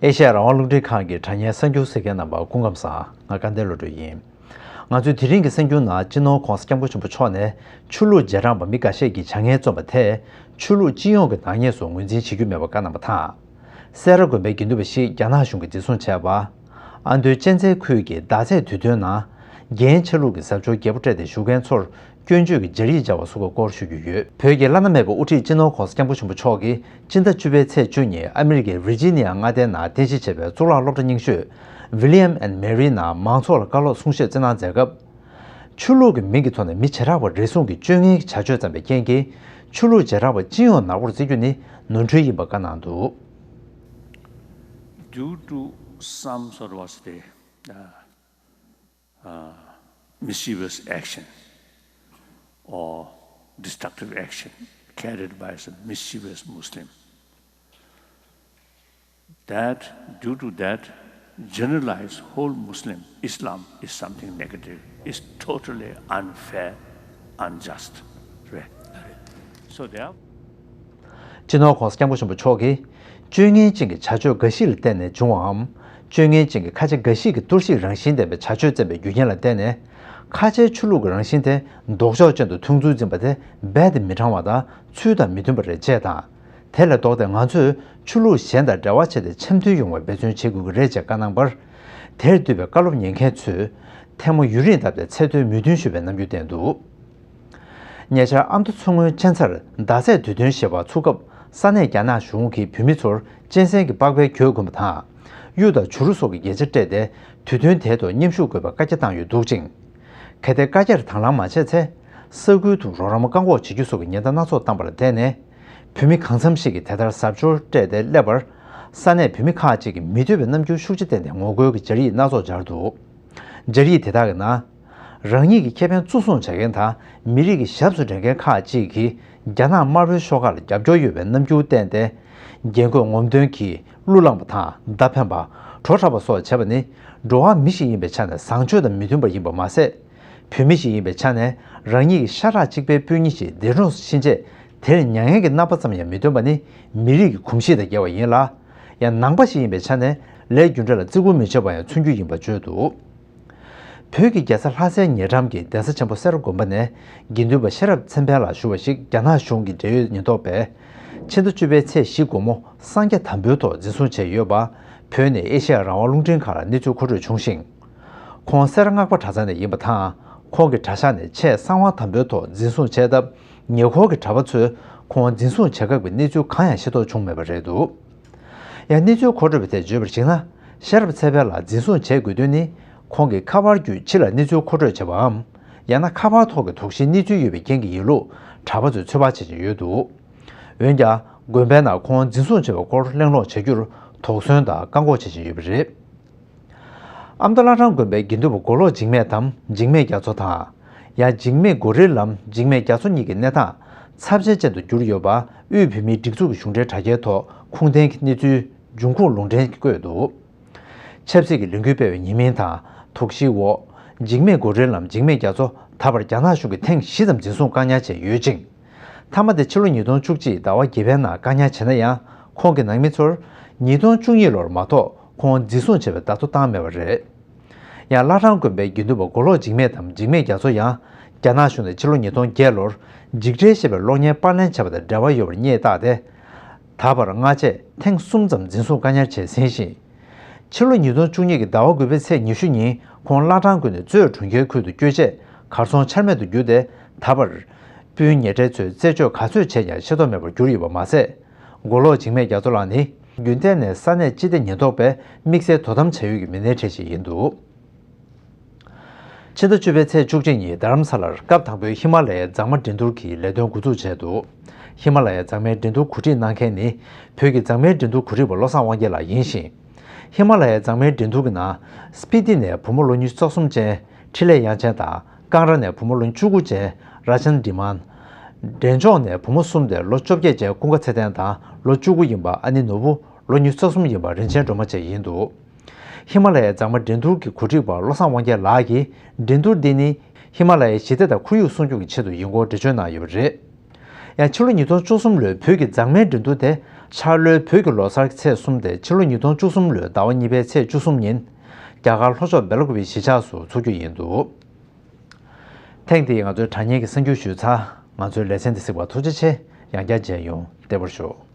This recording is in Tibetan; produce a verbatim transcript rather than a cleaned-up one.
ཨེ་ཤ་ཡ་རང་དབང་རླུང་འཕྲིན་ཁང་གི་དྲ་བརྙན་གསར་འགྱུར་གསན་མཁན་རྣམ་པ་སྐུ་ཁམས་བཟང་། ང་སྐལ་ལྡན་བློ་གྲོས་ཡིན། ང་ཚོའི་དེ་རིང་གི་གསར་འགྱུར་ནང་སྤྱི་ནོར་༧གོང་ས་༧སྐྱབས་མགོན་ཆེན་པོ་མཆོག་ནས་ཆོས་ལུགས་རྗེས་འབྲང་པ་མི་འགའ་ཤས་ཀྱིས་བྱ་ངན་རྩོམ་པ་དེས་ཆོས་ལུགས་སྤྱི་ཡོངས་ཀྱི་ནག་ཉེས་སུ་ངོས་འཛིན་བྱེད་རྒྱུ་མེད་པ་བཀའ་གནང་བ་དང་། སེ་ར་དགོན་པའི་དགེ་འདུན་པ་ཞིག་རྒྱ་ནག་གཞུང་གིས་འཛིན་བཟུང་བྱས་པ། ཨ་མདོའི་གཅན་ཚའི་ཁུལ་གྱི་མདའ་ཚད་དུས་སྟོན་ནང་། རྒན་ཆ་ལུགས་ཀྱི་གཟབ་མཆོར་རྒྱས་པོ་སྤྲས་ཏེ་བཞུགས་མཁན་ཚོར་སྐྱོན་བརྗོད་ཀྱི་སྦྱར་ཡིག་སྦྱར་བ་སོགས་ཀྱི་སྐོར་ཞུ་རྒྱུ་ཡོད། བོད་ཀྱི་བླ་ན་མེད་པའི་དབུ་ཁྲིད་སྤྱི་ནོར་༧གོང་ས་༧སྐྱབས་མགོན་ཆེན་པོ་མཆོག་གིས་སྤྱི་ཟླ་བཅུ་པའི་ཚེས་བཅུ་ཉིན་ཨ་མི་རི་ཀའི་ཝིར་ཇི་ནི་ཡ་མངའ་སྡེའི་ནང་རྟེན་གཞི་བྱས་པའི་གཙུག་ལག་སློབ་གྲྭ་རྙིང་ཤོས་William and Mary ནང་མང་ཚོགས་ལ་བཀའ་སློབ་གསུང་བཤད་སྩལ་གནང་མཛད་སྐབས། ཆོས་ལུགས་ཀྱི་མིང་གི་ཐོག་ནས་མི་བྱེ་བྲག་པ་རེ་ཟུང་གིས་སྤྱོད་ངན་གྱི་བྱ་སྤྱོད་བརྩམས་པའི་རྐྱེན་གྱིས་ཆོས་ལུགས་བྱེ་བྲག་པ་སྤྱི་ཡོངས་ནག་པོར་བརྩི་རྒྱུ་ནི་ནོར་འཁྲུལ་ཡིན་པ་བཀའ་གནང་འདུག Due to some sort of, what's the, uh, uh, mischievous action or destructive action carried by some mischievous Muslim, that, due to that, generalize whole Muslim Islam is something negative. It's totally unfair, unjust. Right? So, therefore, སྤྱི་ནོར་༧གོང་ས་༧སྐྱབས་མགོན་ཆེན་པོ་མཆོག་གིས། སྤྱོད་ངན་ཅན་གྱི་བྱ་སྤྱོད་འགའ་ཞིག་ལ་བརྟེན་ནས་བྱུང་བའམ། སྤྱོད་ངན་ཅན་གྱི་ཁ་ཆེ་འགའ་ཞིག་གིས་གཏོར་བཤིག་རང་བཞིན་ལྡན་པའི་བྱ་སྤྱོད་བརྩམས་པའི་རྒྱུ་རྐྱེན་ལ་བརྟེན་ནས། ཁ་ཆེའི་ཆོས་ལུགས་ཀྱི་རང་བཞིན་དེ་ལྡོག་ཕྱོགས་ཅན་དུ་མཐོང་ཚུལ་འཛིན་པ་དེ་རྦད་དེ་མི་དྲང་བ་དང་ཚུལ་དང་མི་མཐུན་པ་རེད་ཅེས་དང་། དེ་ལས་ལྡོག་སྟེ་ང་ཚོས་ཆོས་ལུགས་གཞན་དང་འབྲེལ་བ་བྱས་ཏེ་འཆམ་མཐུན་ཡོང་བའི་འབད་བརྩོན་བྱེད་དགོས་ཀྱི་རེད་ཅེས་བཀའ་གནང་བར། དེར་འདུས་པའི་བཀའ་སློབ་ཉན་མཁན་ཚོས་ཐལ་མོ་ཡུན་རིང་བརྡབས་ཏེ་ཚད་མཐོའི་མོས་མཐུན་ཞུ་བའི་རྣམ་འགྱུར་བསྟན་འདུག་ཉེ་ཆར་ཨ་མདོ་མཚོ་སྔོན་གཅན་ཚར་མདའ་ཚད་དུས་སྟོན་ཞེས་པ་ཚུགས་སྐབས་ས་གནས་རྒྱ་ནག་གཞུང་གིས་བོད་མི་ཚོར་གཅན་གཟན་གྱི་པགས་པའི་གྱོད་གོན་པ་དང་། གཡུ་དང་བྱུ་རུ་སོགས་ཀྱི་རྒྱན་ཆ་སྤྲས་ཏེ་དུས་སྟོན་དེའི་ཐོག་མཉམ་ཞུགས་དགོས་པའི་བཀའ་རྒྱ་བཏང་ཡོད་འདུག་ཅིང་། གལ་ཏེ་བཀའ་རྒྱར་དང་ལེན་མ་བྱས་ཚེ། ས་ཁུལ་དུ་རོགས་རམ་བཀག་འགོག་བྱེད་རྒྱུ་སོགས་ཀྱི་ཉེན་བརྡ་སྣ་ཚོགས་བཏང་པ་ལ་བརྟེན་ནས། བོད་མི་གང་འཚམ་ཞིག་གིས་དེ་ལྟར་གཟབ་མཆོར་སྤྲས་ཏེ་སླེབས་པར། ས་གནས་བོད་མི་ཁག་ཅིག་གིས་མི་འདོད་པའི་རྣམ་འགྱུར་ཤུགས་ཆེ་བསྟན་ཏེ་ངོ་རྒོལ་གྱི་སྦྱར་ཡིག་སྣ་ཚོགས་སྦྱར་འདུག་སྦྱར་ཡིག་དེ་དག་གི་ནང་། རང་ཉིད་ཀྱི་ཁེ་ཕན་གཙོ་བཟུང་བྱེད་མཁན་དང་མི་རིགས་ཀྱི་ཞབས་སུ་འདྲེན་མཁན་ཁག་ཅིག་གིས་རྒྱ་ནག་དམར་པོའི་ཤོག་ཁག་ལ་རྒྱབ་སྐྱོར་ཡོད་པའི་རྣམ་འགྱུར་བསྟན་ཏེ། རྒྱན་གོས་ངོམ་སྟོན་གྱིས་གླུ་བླངས་པ་དང་མདའ་འཕེན་པ། བྲོ་འཁྲབ་པ་སོགས་བྱས་པ་ནི་འགྲོ་བ་མི་ཞིག་ཡིན་པའི་ཆ་ནས་བཟང་སྤྱོད་དང་མི་མཐུན་པ་ཡིན་པ་མ་ཟད། བོད་མི་ཞིག་ཡིན་པའི་ཆ་ནས་རང་ཉིད་ཀྱི་ཤ་ཁྲག་གཅིག་པའི་སྤུན་ཉེ་ཞིག་འདས་གྲོངས་སུ་ཕྱིན་རྗེས་དེར་མྱ་ངན་གྱི་རྣམ་པ་ཙམ་ཡང་མི་སྟོན་པ་ནི་མི་རིགས་ཀྱི་གོམས་གཤིས་དང་འགལ་བ་ཡིན་ལ། ཡང་ནང་པ་ཞིག་ཡིན་པའི་ཆ་ནས་ལས་རྒྱུ་འབྲས་ལ་བརྩི་བཀུར་མི་བྱེད་པ་ཡང་མཚོན་རྒྱུ་ཡིན་པ་བརྗོད་འདུག་བོད་ཀྱི་རྒྱལ་ས་ལྷ་སའི་ཉེ་འགྲམ་གྱི་གདན་ས་ཆེན་པོ་སེ་ར་དགོན་པ་ནས་དགེ་འདུན་པ་ཤེས་རབ་མཚན་ཕན་ལགས་ཞུ་བ་ཞིག་རྒྱ་ནག་གཞུང་གི་འབྲེལ་ཡོད་ཉེན་རྟོག་པས་ཕྱི་ཟླ་བཅུ་པའི་ཚེས་བཞི་དགོང་མོ་གསང་རྒྱ་དམ་པོའི་ཐོག་འཛིན་བཟུང་བྱས་ཡོད་པ། བོད་ནས་ཨེ་ཤེ་ཡ་རང་དབང་རླུང་འཕྲིན་ཁང་ལ་གནས་ཚུལ་མཁོ་སྤྲོད་བྱུང་ཞིང་། ཁོང་སེ་ར་སྔགས་པ་གྲྭ་ཚང་ནས་ཡིན་པ་དང་། ཁོང་གི་གྲྭ་ཤག་ནས་ཆེས་གསང་བ་དམ་པོའི་ཐོག་འཛིན་བཟུང་བྱས་སྟབས། ཉེ་འཁོར་གྱི་གྲྭ་པ་ཚོས་ཁོང་འཛིན་བཟུང་བྱེད་སྐབས་ཀྱི་གནས་ཚུལ་གང་ཡང་ཤེས་རྟོགས་བྱུང་མེད་པ་རེད་འདུག་ཡང་གནས་ཚུལ་མཁོ་སྤྲོད་པ་དེས་བརྗོད་པར་གཞིགས་ན། ཤེས་རབ་ཚེ་འཕེལ་ལགས་འཛིན་བཟུང་བྱེད་དགོས་དོན་ནི། ཁོང་གིས་ཁ་པར་བརྒྱུད་ཕྱི་ལ་གནས་ཚུལ་མཁོ་སྤྲོད་བྱས་པའམ། ཡང་ན་ཁ་པར་ཐོག་གི་དོགས་གཞིའི་གནས་ཚུལ་ཡོད་པའི་རྐྱེན་གྱིས་ཡིན་ལུགས་གྲྭ་པ་ཚོས་ཚོད་དཔག་བྱེད་བཞིན་ཡོད་འདུག་འོན་ཀྱང་། དགོན་པའི་ནང་ཁོང་འཛིན་བཟུང་བྱས་པའི་སྐོར་གླེང་སློང་བྱ་རྒྱུར་དོགས་ཟོན་དང་བཀག་འགོག་བྱེད་བཞིན་ཡོད་པ་རེད། ཨ་མདོ་བླ་བྲང་དགོན་པའི་དགེ་འདུན་པ་མགོ་ལོག་འཇིགས་མེད་དམ་འཇིགས་མེད་རྒྱ་མཚོ་དང་། ཡང་འཇིགས་མེད་གོ་རིལ་ལམ་འཇིགས་མེད་རྒྱ་མཚོ་གཉིས་ཀྱི་གནས་སྟངས་ཚབས་ཆེན་ཅན་དུ་གྱུར་ཡོད་པ། དབུས་བོད་མིའི་སྒྲིག་འཛུགས་ཀྱི་གཞུང་འབྲེལ་དྲ་རྒྱའི་ཐོག་ཁུངས་ལྡན་གྱི་གནས་ཚུལ་འབྱུང་ཁུངས་ལུང་འདྲེན་བཀོད་འདུག་ཆབ་སྲིད་ཀྱི་ལས་འགུལ་སྤེལ་བའི་ཉེས་མིང་དང་དོགས་གཞིའི་འོག་འཇིགས་མེད་གོ་རིལ་ལམ་འཇིགས་མེད་རྒྱ་མཚོ་ད་བར་རྒྱ་ནག་གཞུང་གིས་ཐེངས་བཞི་ཙམ་འཛིན་བཟུང་བཀག་ཉར་བྱས་ཡོད་ཅིང་། མཐའ་མ་དེ་ཕྱི་ལོ་ཉིས་སྟོང་བཅུ་གཅིག་ཟླ་བ་བརྒྱད་པའི་ནང་བཀག་ཉར་བྱས་ན་ཡང་ཁོང་གི་ནང་མི་ཚོར་ཉིས་སྟོང་བཅུ་གཉིས་ལོར་མ་གཏོགས་ཁོང་འཛིན་བཟུང་བྱས་པའི་བརྡ་ཐོ་བཏང་མེད་པ་རེད། ཡང་བླ་བྲང་དགོན་པའི་དགེ་འདུན་པ་མགོ་ལོག་འཇིགས་མེད་དམ་འཇིགས་མེད་རྒྱ་མཚོ་ཡང་རྒྱ་ནག་གཞུང་ནས་ཕྱི་ལོ་ཉིས་སྟོང་བརྒྱད་ལོར་འཇིགས་བྲལ་ཞེས་པའི་གློག་བརྙན་པར་ལེན་བྱས་པ་དང་འབྲེལ་བ་ཡོད་པར་བསྙད་བཏགས་ཏེ། ད་བར་སྔ་རྗེས་ཐེངས་གསུམ་ཙམ་འཛིན་བཟུང་བཀག་ཉར་བྱས་ཟིན་ཞིང་། ཕྱི་ལོ་ཉིས་སྟོང་བཅུ་གཉིས་ཀྱི་ཟླ་བ་དགུ་པའི་ཚེས་ཉི་ཤུ་ཉིན་ཁོང་བླ་བྲང་དགོན་ནས་གཙོས་གྲོང་ཁྱེར་ཁུལ་དུ་བསྐྱོད་རྗེས་གར་སོང་ཆ་མེད་དུ་གྱུར་ཏེ། ད་བར་སྤུན་ཉེ་འབྲེལ་ཚོས་རྩད་གཅོད་ག་ཚོད་བྱས་ཀྱང་ཤེས་རྟོགས་མེད་པར་གྱུར་ཡོད་པ་མ་ཟད། མགོ་ལོག་འཇིགས་མེད་རྒྱ་མཚོ་ལགས་ནི་རྒྱུན་གཏན་ནས་ས་གནས་སྤྱི་བདེ་ཉེན་རྟོག་པས་དམིགས་བསལ་དོ་དམ་བྱ་ཡུལ་གྱི་མི་སྣའི་གྲས་ཤིག་ཡིན་འདུག་ཕྱི་ཟླ་བཅུ་པའི་ཚེས་བཅུ་གཅིག་ཉིན་རྡ་རམ་ས་ལར་སྐབས་དང་པོའི་ཧི་མ་ལ་ཡའི་མཛངས་མ་འགྲན་བསྡུར་གྱི་ལས་དོན་འགོ་འཛུགས་བྱས་འདུག་ཧི་མ་ལ་ཡའི་མཛངས་མའི་འགྲན་བསྡུར་གོ་སྒྲིག་གནང་མཁན་ནི་བོད་ཀྱི་མཛངས་མའི་འགྲན་བསྡུར་གོ་སྒྲིག་པ་བློ་བཟང་དབང་རྒྱལ་ལགས་ཡིན་ཞིང་། ཧི་མ་ལ་ཡའི་མཛངས་མའི་འགྲན་བསྡུར་གྱི་ནང་། སྤི་ཏི་ནས་བུ་མོ་ལོ་ཉི་ཤུ་རྩ་གསུམ་ཅན་འཕྲིན་ལས་དབྱངས་ཅན་དང་། ཀང་ར་ནས་བུ་མོ་ལོ་ཉི་ཤུ་དགུ་ཅན་ར་ཅན་ཌི་མན། འབྲས་ལྗོངས་ནས་བུ་མོ་གསུམ་དེ་ལོ་བཅོ་བརྒྱད་ཅན་ཀུན་དགའ་ཚེ་བརྟན་དང་ལོ་བཅུ་དགུ་ཡིན་པ་ཨ་ནེ་ནོར་བུ། ལོ་ཉི་ཤུ་རྩ་གསུམ་ཡིན་པ་རིན་ཆེན་སྒྲོལ་མ་བཅས་ཡིན་འདུག་ཧི་མ་ལ་ཡའི་མཛངས་མ་འགྲན་བསྡུར་གྱི་གོ་སྒྲིག་པ་བློ་བཟང་དབང་རྒྱལ་ལགས་ཀྱིས་འགྲན་བསྡུར་འདི་ནི་ཧི་མ་ལ་ཡའི་ཞི་བདེ་དང་ཁོར་ཡུག་སྲུང་སྐྱོབ་ཀྱི་ཆེད་དུ་ཡིན་སྐོར་འགྲེལ་བརྗོད་གནང་ཡོད་པ་རེད། ཡང་ཕྱི་ལོ་ཉིས་སྟོང་བཅུ་གསུམ་ལོའི་བོད་ཀྱི་མཛངས་མའི་འགྲན་བསྡུར་དེ་ འཆར་ལོའི་བོད་ཀྱི་ལོ་གསར་གྱི་ཚེས་གསུམ་དེ་ཕྱི་ལོ་ཉིས་སྟོང་བཅུ་གསུམ་ལོའི་ཟླ་བ་གཉིས་པའི་ཚེས་བཅུ་གསུམ་ཉིན། རྒྱ་གར་ལྷོ་ཕྱོགས་སྦེལ་ཀོབ་གཞིས་ཆགས་སུ་འཚོགས་རྒྱུ་ཡིན་འདུག་ཐེངས་འདིའི་ང་ཚོའི་དྲ་བརྙན་གྱི་གསར་འགྱུར་ཞུས་ཚར། ང་ཚོའི་ལེ་ཚན་འདི་གཟིགས་པར་ཐུགས་རྗེ་ཆེ། ཡང་བསྐྱར་མཇལ་ཡོང་། བདེ་པར་བཞུགས།